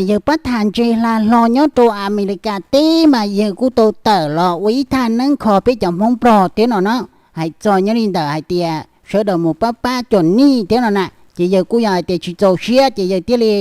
Yawg Pab Thas Ntse Hla Hlo nyob rau Amelikas teb mas yawg kuj tau tawm los ua ib thaj neeb kho peb cov Hmoob Nplog thiab no na. Hais txog nyob li ntawm hais tias sawv daws mus pab pab cov nej thiab no na, ces yawg kuj yog hais tias tsis txaus siab ces yawg thiaj li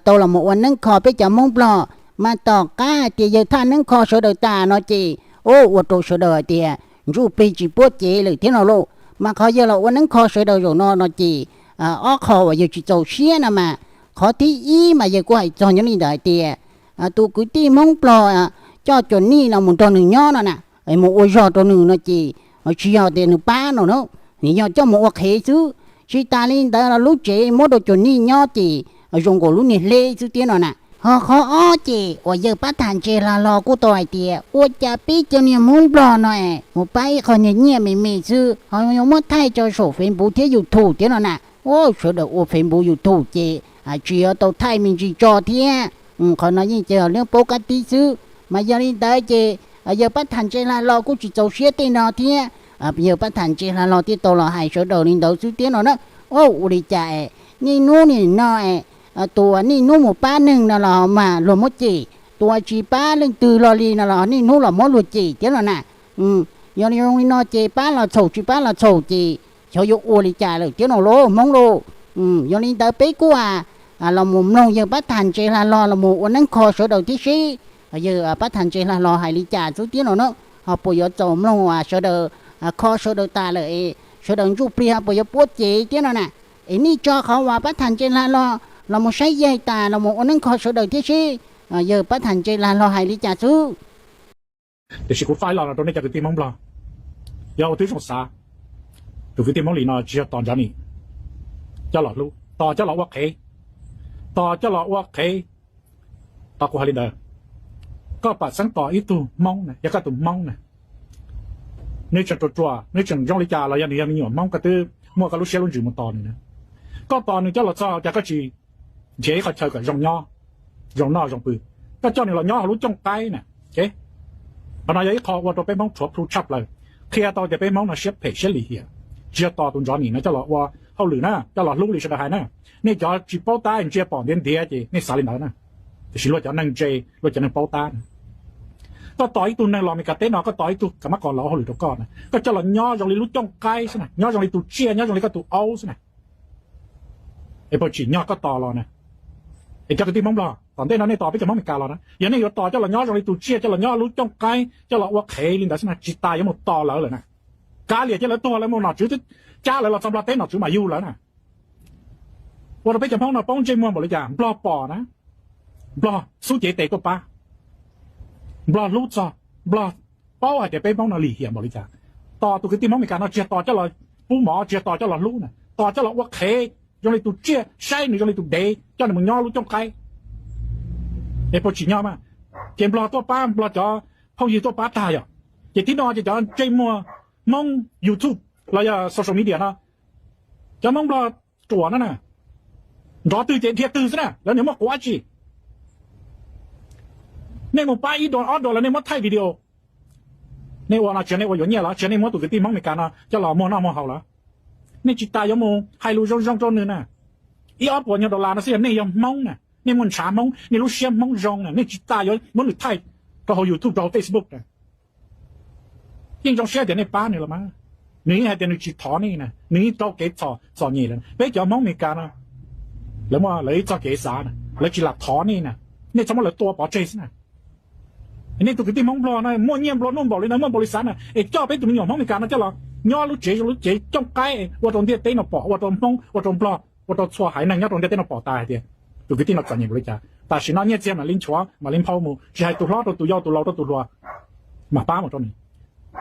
tau los mus ua neeb kho peb cov Hmoob Nplog. Mas tom qab hais tias yawg thaj neeb kho sawv daws tas no ces ua rau sawv daws hais tias ntsuj plig tsis puab cev lawm thiab no lauj. Mas qhov yawg los ua neeb kho sawv daws zaum no no ces ob qho uas yawg tsis txaus siab no mas, qhov thib ib mas yawg kuj hais txog nyob li ntawd hais tias tus kwv tij Hmoob Nplog coj cov nej no mus nrog nws nyob no na, mus ua zog rau nws no ces tsis yog tias nws pab no na, nws yog coj mus ua qhev xwb. Tsis tas li ntawd los lub tsev muab rau cov nej nyob ces zoo nkaus lub niag hleb xwb thiab no na. Ho qhov ob ces uas yawg Pab Thas Ntse Hla Hlo kuj tau hais tias ua cas peb cov niag Hmoob Nplog no es mus pab ib qho niag nyiaj me me xwb ho yuav muab thaij tso saum Facebook thiab YouTube thiab no na. Sawv daws ua Facebook YouTube ces tsis yuav tau thaij me ntsis tso thiab. Qhov no yeej ces yog lub paub qab tib xwb. Mas yog li ntawd ces yawg Pab Thas Ntse Hla Hlo kuj tsis txaus siab tej no thiab. Yawg Pab Thas Ntse Hla Hlo thiaj tau los hais sawv daws li ntawd xwb thiab no na. Ua li cas es niaj hnub nim no es tus uas niaj hnub mus pab neeg no los mas luag muab cem, tus uas tsis pab leej twg los li no los niaj hnub los muab luag cem thiab no na. Yog li zoo li no ces pab los txhaum tsis pab los txhaum ces xyov yuav ua li cas lawm thiab no lauj Hmoob lauj. Yog li ntawd peb kuj los mus mloog yawg Pab Thas Ntse Hla Hlo los mus ua neeb kho sawv daws thiab seb yawg Pab Thas Ntse Hla Hlo hais li cas xwb thiab no na. Ho puas yuav txaus mloog sawv daws kho sawv daws tas lawm es sawv daws ntsuj plig ho puas yuav puab cev thiab no na. Es nej tso qhov uas Pab Thas Ntse Hla Hlo los mus saib yaig tas los mus ua neeb kho sawv daws thiab seb yawg Pab Thas Ntse Hla Hlo hais li cas xwb. Tiam sis kuv faib los no rau nej cov kwv tij Hmoob Nplog, yog ua tib zoo xav, tus kwv tij Hmoob Lis no tsis yog tos nrov nim, coj los hlub, tos coj los ua qhev, tos coj los ua qhev. Tos kuv hais li ntawd, koj pam xeeb tos ib tug Hmoob na, yog koj tus Hmoob na, nws tseem ruam ruam, nws tseem zoo li cas los yog nws yog me nyuam Hmoob, koj twb muaj koj lub siab lub ntsws mus tos nws na. Koj tos nws coj los txog cas koj tsis nrhiav ib qho chaw kom zoo nyob, zoo noj zoo pw, koj coj nws los nyob hauv lub cooj qaib na. Qhov no yog ib qho ua rau peb Hmoob rhuav plhu tshaj plaws, qhia tau tias peb Hmoob no siab phem siab lim hiam, tsis yog tos tus nrov nim no coj los ua hauj lwm na, coj los hlub li sawv daws hais na. Nej cov tsis paub tab ntsia pom ntiav ntiav ces nej xav li ntawd na. Tiam sis luag cov neeg ntse, luag cov neeg paub tab na, koj tos ib tug neeg los Meskas teb no, koj tos ib tug kav mab qos los ua hauj lwm rau koj na, koj coj los nyob zoo li lub cooj qaib xwb na, nyob zoo li tus tsiaj, nyob zoo li koj tus aub xwb na, es puas tsim nyog koj tos los na? Es cov kwv tij Hmoob Nplog, tom ntej no nej tos peb cov Hmoob Meskas los na, yog nej yuav tos coj los nyob zoo li tus tsiaj, coj los nyob lub cooj qaib, coj los ua qhev li ntawd xwb na, tsis tas yuav mus tos lawv lawm na. Kav liam cia lawv tuag, lawv mus nom tswv twb cab lawv los txog Nplog teb nom tswv mam yug lawv na. Ua rau peb cov Hmoob no poob ntsej muag npaum li cas, Nplog pom na, Nplog xub cev tes tuaj pab, Nplog hlub txog, Nplog paub hais tias peb Hmoob no lim hiam npaum li cas. Tos tus kwv tij Hmoob Meskas no tsis yog tos coj los pub mov, tsis yog tos coj los hlub na, tos coj los ua qhev zoo li tus tsiaj, saib nws zoo li tus dev, coj nws mus nyob lub cooj qaib. Es puas tsim nyog mas? Ces Nplog tuaj pab, Nplog cov phooj ywg tuaj pab tag yom, ces tib no ces cov ntsej muag Hmoob YouTube los yog social media no, cov Hmoob Nplog ruam no na, nrov twg ces dhia twg xwb na, lawv niaj muab quav dab tsi. Nej mus pab ib duas ob duas los nej muab thaij video. Nej ua no tsis yog nej ua yuav nyiaj los tsis yog nej muab tus kwv tij Hmoob Meskas no coj los muag noj muag haus los? Nej tsis tas yuav mus hais lus zoo zoo rau nws na. Ib ob puas nyuag dollar no xwb yog nej yog Hmoob na, nej muaj ntshav Hmoob, nej lub siab Hmoob zoo na, nej tsis tas yuav muab nws thaij rau hauv YouTube, rau hauv Facebook na. Yeej zoo siab tias nej pab nws los mas, nws yeej hais tias nws tsis thov nej na, nws yeej raug kev txom nyem lawm. Peb cov Hmoob Meskas no, lawv muaj lawv ib txoj kev xav na, lawv tsis lam thov nej na, nej txhob muab lawv tua pov tseg xwb na. Nej tus kwv tij Hmoob Nplog no muaj nyiaj nplua nuj npaum li ntawd, muaj npaum li xav na, es coj peb tus me nyuam Hmoob Meskas no coj los nyob lub tsev zoo lub tsev cooj qaib ua rau ntiaj teb no pom, ua rau Hmoob, ua rau Nplog, ua rau txhua haiv neeg nyob rau ntiaj teb no pom tas hais tias tus kwv tij no txom nyem npaum li cas. Tam sim no nyiaj txiag mam li nchuav, mam li nphau mus, tsis hais tus hlob rau tus yau, tus laus rau tus hluas, mam pab mus rau nws.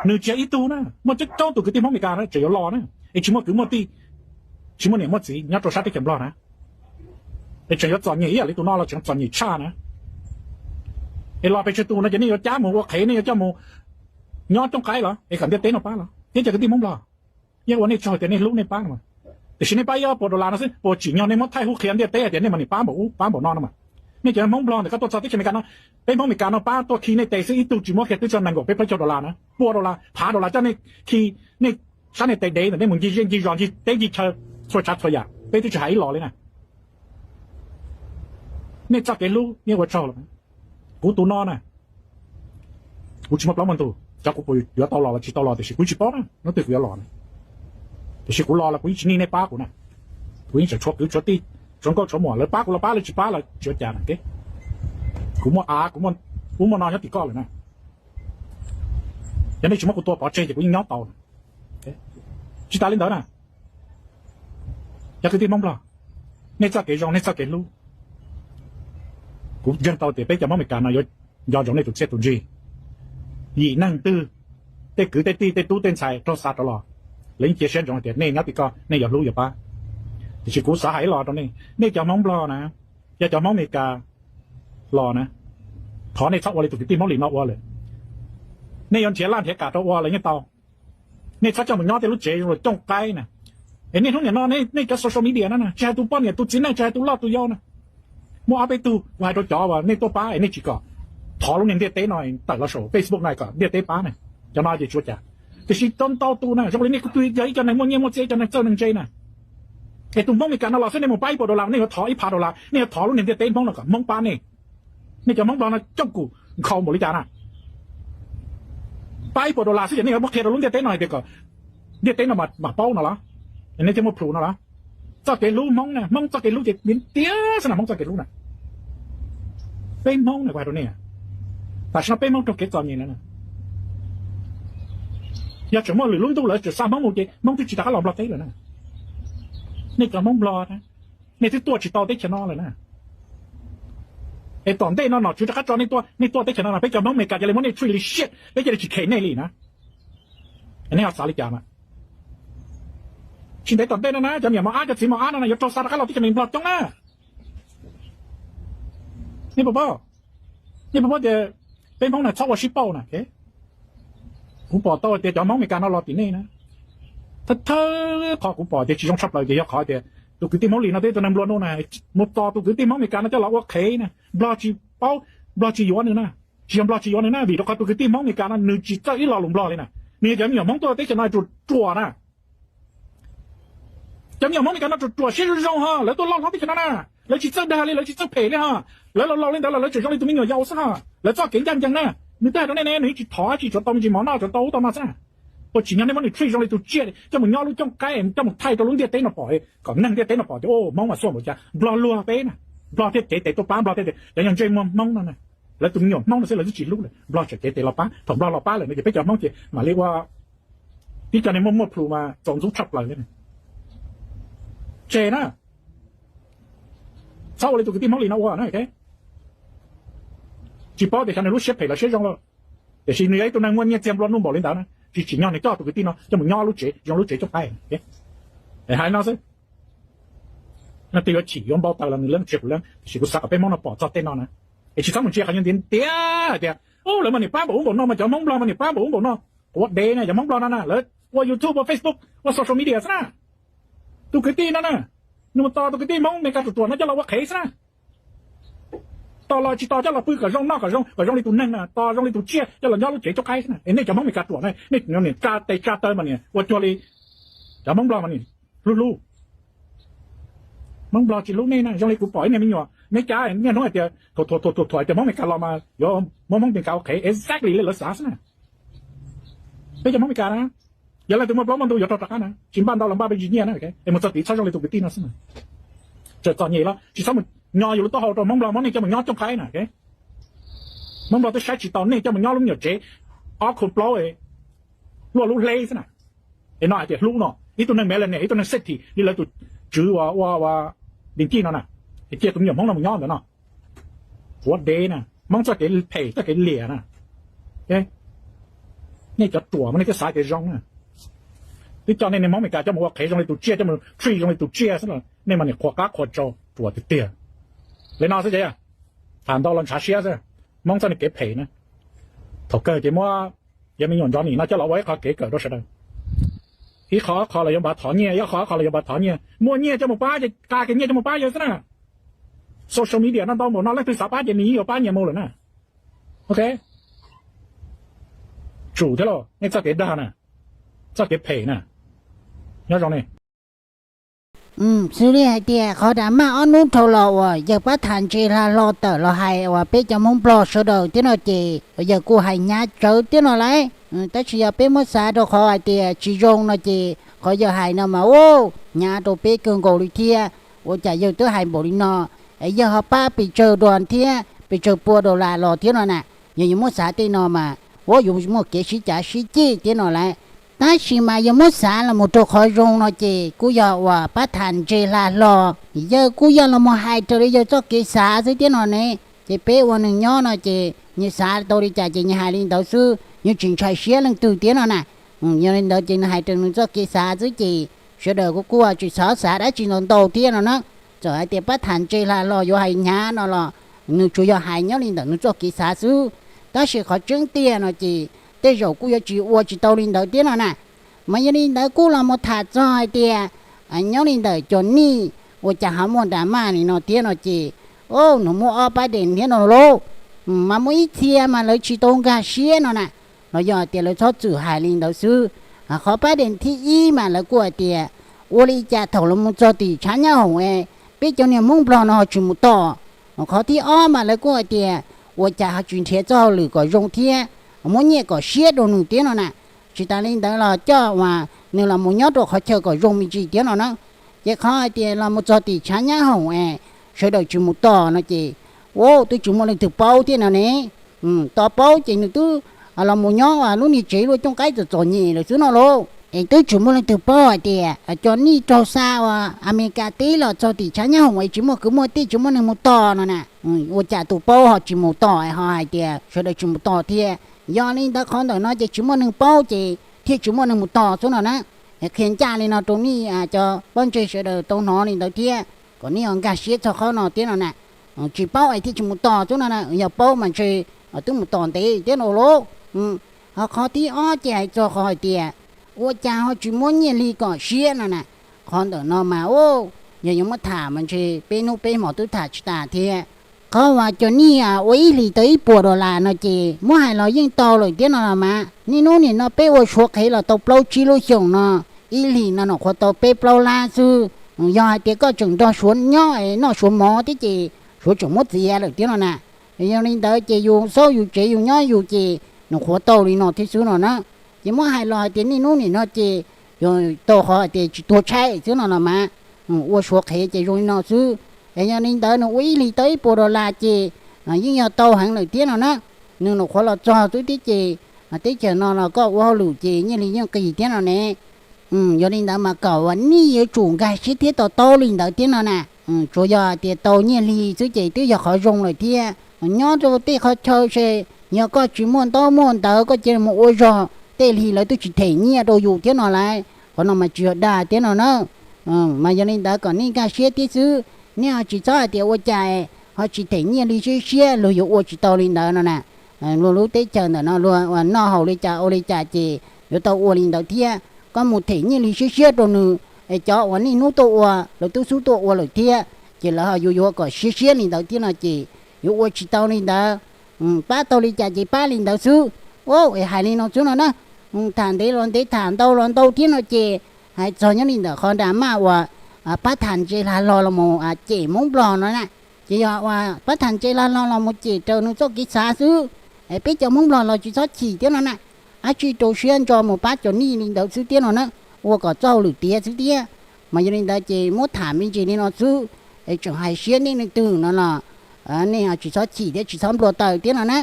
Nws tsis yog ib tug na, muaj coob coob tus kwv tij Hmoob Meskas na tseem yuav los na, es tsis muaj kwv muaj tij, tsis muaj niam muaj txiv nyob rau sab teb chaws Nplog na, es tseem yuav txom nyem ib yam li tus no los tseem txom nyem tshaj na. Es los pes tsawg tus no ces nej yuav cab mus ua qhev, nej yuav coj mus nyob cooj qaib los es kom ntiaj teb no pab los? Thiab cov kwv tij Hmoob Nplog, yeej ua nej tsaug tias nej hlub nej pab no mas, tiam sis nej pab ib ob puas dollar no xwb, puas tsim nyog nej muab thaij hub qhia ntiaj teb hais tias nej mas nim pab npaum ub pab npaum no no mas? Nej cov Hmoob Nplog ntawm koj tuaj txog teb chaws Amelikas no, peb Hmoob Amelikas no pab tuaj khi nej tes xwb, ib tug tsis muab kiag twb tso nees nkaum peb plaub caug dollar na, pua dollar phav dollar coj nej khi nej sab nej tes dev ntawm nej mus ncig zej ncig zos ncig teb ncig chaw txhua tsav txhua yam, peb twb tsis hais ib los li na. Nej txoj kev hlub nej ua tsaug lawm. Kuv tus no na, kuv tsis muaj plaub muaj ntug, cov kuv puas yuav tau los los tsis tau los tiam sis kuv tsis paub na, hnub twg kuv yuav los na. Tiam sis kuv los los kuv yeej tsis nij nej pab kuv na. Kuv yeej tseem tshuav kwv tshuav tij, tshuav nkauj tshuav muam, lawv pab kuv los pab, lawv tsis pab los tsis ua cas na. Kuv muaj av, kuv muaj ub muaj no nyob tim koj lawm na. Yog nej tsis muab kuv tua pov tseg ces kuv yeej nyob tau na. Tsis tas li ntawd na, cov kwv tij Hmoob Nplog, nej txoj kev zoo, nej txoj kev hlub, kuv ntseeg tau tias peb cov Hmoob Meskas no yuav nco ntsoov nej tus txiaj tus ntsig. Yim neeg twg, tej kwv tej tij, tej tub tej ntxhais raug xa rov los, lawv yeej cia siab ntsoov hais tias nej nyob tim koj, nej yuav hlub yuav pab. Tiam sis kuv xav hais ib los rau nej, nej cov Hmoob Nplog na, yog cov Hmoob Meskas los na, thov nej txhob ua li tus kwv tij Hmoob Lis no ua lawm. Nej yuav nrhiav laj nrhiav kam rau ua los yeej tau. Nej txhob coj mus nyob tej lub tsev zoo li cooj qaib na. Es niaj hnub nim no nej cov social media no na, tsis hais tus poj niam tus txiv neej, tsis hais tus loj tus yau na, muaj ob peb tug, kuv hais rau cov uas nej tuaj pab es nej tsis kom thov lub niag ntiaj teb no tawm los saum Facebook no kom ntiaj teb pab na, cov no ces tsis ua cas. Tiam sis tau ntau tus na, zoo li nej kuj twb yog ib co neeg muaj nyiaj muaj txiaj, ib co neeg txawj neeg ntse na, es tus Hmoob Meskas no los xwb nej mus pab ib puas dollar, nej yuav thov ib phav dollar, nej yuav thov lub niag ntiaj teb Hmoob no kom Hmoob pab nej. Nej cov Hmoob Nplog no coj kum nkhaus npaum li cas na. Pab ib puas dollar xwb ces nej yuav muab qhia rau lub ntiaj teb no hais tias kom ntiaj teb no mam paub no los? Nej thiaj muaj proof no los? Txoj kev hlub Hmoob na, Hmoob txoj kev hlub ces tiag tiag xwb na, Hmoob txoj kev hlub na. Peb Hmoob na, kuv hais rau nej, tam sim no peb Hmoob raug kev txom nyem lawm na. Yog tseem muaj lwm lub ntuj lawv tseem xa Hmoob mus ces Hmoob twb tsis rov qab los Nplog teb lawm na. Nej cov Hmoob Nplog na, nej twb tuaj tsis tau teb chaws no lawm na. Es tom ntej no nom tswv rov qab tso nej tuaj, nej tuaj teb chaws no no peb cov Hmoob Meskas cia li muab nej treat li shit, peb cia li tsis khem nej li na. Nej ho xav li cas na? Tsis ntev tom ntej no na cov niam mos ab cov txiv mos ab no na yuav raug xa rov qab los teb chaws Nplog coob na. Nej puas paub? Nej puas paub tias peb Hmoob na txhob ua sib pauj na. Kuv pom tau tias cov Hmoob Meskas no los tim nej na, thawj thawj qhov kuv pom tias tsis zoo tshaj plaws ces yog qhov tias tus kwv tij Hmoob Lis no twb yog tus neeg nplua nuj na, mus tos tus kwv tij Hmoob Meskas no coj los ua qhev na, Nplog tsis paub, Nplog tsis yuav nws na. Tsis yog Nplog tsis yuav nws na, vim rau qhov tus kwv tij Hmoob Meskas no nws tsis txawj ib lo lus Nplog li na. Nws yog cov me nyuam Hmoob tuaj teb chaws no ruam ruam na. Cov me nyuam Hmoob Meskas no ruam ruam siab zoo zoo ho lawv tuaj loj hlob teb chaws no na, lawv tsis txawj dag li, lawv tsis txawj phem li ho. Lawv laus laus li ntawd los lawv tseem zoo li tus me nyuam yaus xwb ho. Lawv txoj kev ncaj ncees na, nws twb hais rau nej ne, nws yeej tsis thov, tsis tsuav tau me ntsis mov noj, tsuav tau ub tau no xwb na. Ua tsis nyob nej muab nws treat zoo li tus tsiaj coj mus nyob lub cooj qaib, coj mus thaij rau lub ntiaj teb no pom, kom neeg ntiaj teb no pom tias Hmoob mas xuaj npaum cas. Nplog luag peb na, Nplog thiaj cev tes tuaj pab, Nplog thiaj tias cov yog ntsej muag Hmoob no na, lawv tus me nyuam Hmoob no xwb lawv twb tsis hlub li, Nplog tseem cev tes los pab. Thaum Nplog los pab lawm no ces peb cov Hmoob ces mam li ua tib co neeg muaj muaj plhus mas txaus ntxub tshaj plaws li. Tseg na, txhob ua li tus kwv tij Hmoob Lis no ua na. Tsis paub tias xyov nws lub siab phem los siab zoo lawm, tiam sis nws yog ib tug neeg muaj nyiaj txiag nplua nuj npaum li ntawd na, tsis tsim nyog nws coj tus kwv tij no coj mus nyob lub tsev zoo lub tsev cooj qaib. Es hais no xwb, leej twg yuav chim yuav npau taws los nws leej tsis kuv leej, tiam sis kuv xav kom peb Hmoob no pom txog tej no na. Es tsis txhob mus ntsia qhov ntiav ntiav hais tias, u, lawv mas niam pab npaum ub npaum no mas cov Hmoob Nplog mas niam pab npaum ub npaum no. Quav dev na, cov Hmoob Nplog no na, lawv ua YouTube, ua Facebook, ua social media xwb na. Tus kwv tij no na, nws mus tos tus kwv tij Hmoob Meskas ruam ruam no coj los ua qhev xwb na. Tos los tsis tos coj los pw kom zoo noj kom zoo, kom zoo li tus neeg na, tos zoo li tus tsiaj coj los nyob lub tsev cooj qaib xwb na. Es nej cov Hmoob Meskas ruam na, nej niam tsa tes tsa taw mas niam ua cuag li cov Hmoob Nplog mas niam hlub hlub. Hmoob Nplog tsis hlub nej na, zoo li kuv pom ib niag me nyuam Meskas niaj hnub hais tias thuam thuam thuam thuam hais tias Hmoob Meskas los mas yuav muab Hmoob Meskas ua qhev, exactly li lawv xav xwb na. Peb cov Hmoob Meskas na, yog leej twg muaj plaub muaj ntug yuav raug rov qab na, tsis npaj ntau los npaj peb tsis nyiaj na, es mus txog tid txhob zoo li tus kwv tij no xwb na. Txawm txom nyem los tsis txhob mus nyo yus lub taub hau rau Hmoob Nplog muab nej coj mus nyob cooj qaib na. Hmoob Nplog twb saib tsis taus nej coj mus nyob lub me nyuam tsev ob khu plaub luaj lub hleb xwb na. Es no hais tias hlub no, ib tug neeg millionaire, ib tug neeg sexy li lawv tus tswv ua ua Lis Kij no na, es cia tus me nyuam Hmoob no mus nyob ntawd no. Quav dev na, Hmoob txoj kev phem txoj kev liam na. Nej cov ruam mas nej twb xav tias zoo na. Twb coj nej niag Hmoob Meskas coj mus ua qhev zoo li tus tsiaj, coj mus treat zoo li tus tsiaj xwb los nej mas niam qhuas qab qhuas tsau ruam tiag tiag. Li no xwb ces tham ntau los ntshav siab xwb. Hmoob txoj niag kev phem na. Thaum kawg ces muab yog me nyuam Ntsov Nim no coj los ua ib qho kev kawm rau sawv daws. Ib qho ob qho los yuav npav thov nyiaj, ib qho ob qho los yuav npav thov nyiaj. Muaj nyiaj coj mus pab ces qa kiag nyiaj coj mus pab yawg xwb na. Social media no ntau npaum no leej twg xav pab ces nws yeej yuav pab nyias mus lawm na. Ok, tsum thiab lauj, nej txoj kev dag na, txoj kev phem na. Nyob zoo nej. Xws li hais tias qhov drama ob hnub dhau los uas yawg Pab Tham Ntse Hla Hlo tawm los hais uas peb cov Hmoob Nplog sawv daws thiab no ces yawg kuj hais hnyav tsawv thiab no lauj. Tab sis yog peb muab xav rau qhov hais tias tsis zoo no ces qhov yawg hais no mas ua hnyav rau peb kawg nkaus li thiab. Ua cas yawg twb hais npaum li no, es yawg ho pab pes tsawg dua thiab pes tsawg pua dollar los thiab no na. Yog yuav muab xav tej no mas ua yuav muaj kev sib cav sib ceg thiab no lauj. Tab sis mas yog muab xav los mus rau qhov zoo no ces kuj yog uas Pab Tham Ntse Hla Hlo, yawg kuj yog los mus hais raws li yawg txoj kev xav xwb thiab no ne. Ces peb ua neeg nyob no ces nyias xav tau li cas ces nyias hais li ntawd xwb, yeej tsis ntshai siab leej twg thiab no na. Yog li ntawd ces nws hais raws nws txoj kev xav xwb ces sawv daws kuj kuj tsis txhob xav dab tsi ntau ntau thiab no na. Txawm hais tias Pab Tham Ntse Hla Hlo yuav hais hnyav no los nws tsuas yog hais nyob li ntawm nws txoj kev xav xwb, tab sis qhov tseeb tiag no ces tej zaum kuj yuav tsis ua tsis tau li ntawd thiab no na. Mas yog li ntawd kuj los mus tham txog hais tias nyob li ntawm Cov Nij ua cas ho muaj drama li no thiab no ces, o, nws muaj ob pab dees thiab no lauj. Mas muaj ib txhia mas lawv tsis tau nkag siab no na, los yog tias lawv txhob txwm hais li ntawd xwb. Qhov pab dees thib ib mas lawv kuj hais tias ua li cas thaum los mus txog tim tshav nyab hoom es peb cov niag Hmoob Nplog no ho tsis mus tos. Qhov thib ob mas lawv kuj hais tias ua cas ho tsis nrhiav txoj hauj lwm kom zoo thiab muab nyiaj kom siab rau nws thiab no na. Tsis tas li ntawd los coj uas nws los mus nyob rau qhov chaw kom zoo me ntsis thiab no na. Ces qhov hais tias los mus txog tim tshav nyab hoom es sawv daws tsis mus tos no ces, ua twb tsis muaj leej twg paub thiab no ne. Tos paub ces nws twb los mus nyob lub niag tsev luaj cooj qaib txom txom nyem lawm xwb no lauj. Es twb tsis muaj leej twg paub hais tias Cov Nij raug xa uas Amelikas teb los txog tim tshav nyab hoom es tsis muaj kwv muaj tij tsis muaj neeg mus tos no na. Ua cas tus paub ho tsis mus tos ho hais tias sawv daws tsis mus tos thiab. Yog li ntawd qhov ntawm no ces tsis muaj neeg paub ces thiaj tsis muaj neeg mus tos xwb no na. Qhia ncaj li no rau nej cov pob ntseg sawv daws tau hnov li ntawd thiab kom nej ho nkag siab txog qhov no thiab no na. Tsis paub es thiaj tsis mus tos xwb no na, yog paub mas ntshe twb mus tos ntev thiab no lauj. Ho qhov thib ob ces hais txog qhov hais tias ua cas ho tsis muab nyiaj li kom siab no na. Qhov ntawm no mas, yog yuav muab tham mas ntshe peb hnub peb hmo twb tham tsis tas thiab. Qhov uas Cov Nij ua ib hlis tau ib puas dollar no ces muab hais los yeej tau lawm thiab no los mas. Niaj hnub nim no peb ua suav qhev los tau plaub tsib lub xyoos no, ib hlis no nyuam qhuav tau peb plaub lab xwb. Yog hais tias koj tseem nrog suav nyob es noj suav mov thiab ces suav tseem muab txiav lawm thiab no na. Yog li ntawd ces yus xauj yus tsev yus nyob yus ces nyuam qhuav tau li no thiab xwb no na. Ces muab hais los hais tias niaj hnub nim no ces yog tau qhov hais tias tsis tuag tshaib xwb no los mas, ua suav qhev ces zoo li no xwb. Es yog li ntawd nws ua ib hlis tau ib puas dollar ces yeej yog tau heev lawm thiab no na. Nws nyuam qhuav los txog xwb thiab ces teb chaws no los koj ua hauj lwm ces nyiaj hli yeej qis thiab no ne. Yog li ntawd mas kom uas nej yuav tsum nkag siab thiab to taub li ntawd thiab no na. Tsuas yog tias tau nyiaj hli xwb ces twb yog qhov zoo lawm thiab. Nyob rau tej qhov chaw se yog koj tsis muaj ntaub muaj ntawv koj cia li mus ua zog tej hli lawv twb tsis them nyiaj rau yus thiab no lauj. Qhov no mas tsis yog dag thiab no na. Mas yog li ntawd kom nej nkag siab thiab xwb, nej ho tsis txhob hais tias ua cas ho tsis them nyiaj li siab siab luag yuav ua tsis tau li ntawd no na. Luag lub teb chaws ntawm no luag noj haus li cas ua li cas ces yuav tau ua li ntawd thiab. Koj mus them nyiaj li siab siab rau nws, es cov uas niaj hnub tuaj ua lawv twb xub tuaj ua lawm thiab, ces lawv ho yuav yuav kom siab siab li ntawd thiab no ces yuav ua tsis tau li ntawd. Pab tau li cas ces pab li ntawd xwb. Es hais li no xwb no na. Tham ntev los ntev tham ntau los ntau thiab no ces hais txog nyob li ntawm qhov drama uas Pab Tham Ntse Hla Hlo los mus cem Hmoob Nplog no na. Ces yog uas Pab Tham Ntse Hla Hlo los mus cem raws nws txoj kev xav xwb, es peb cov Hmoob Nplog los tsis txhob chim thiab no na. Ab tsi rau siab ntso mus pab Cov Nij li ntawd xwb thiab no na, ua kom txoj hauj lwm tiav xwb thiab. Mas yog li ntawd ces muab tham me ntsis li no xwb, es tseem hais siab nej leej twg no los nej tsis txhob chim thiab tsis txhob nplua taws thiab no na.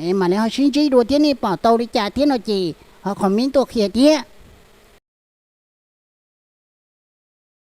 Es mam li ho sib ntsib dua thiab nej pom tau li cas thiab no ces ho comment tuaj qhia thiab.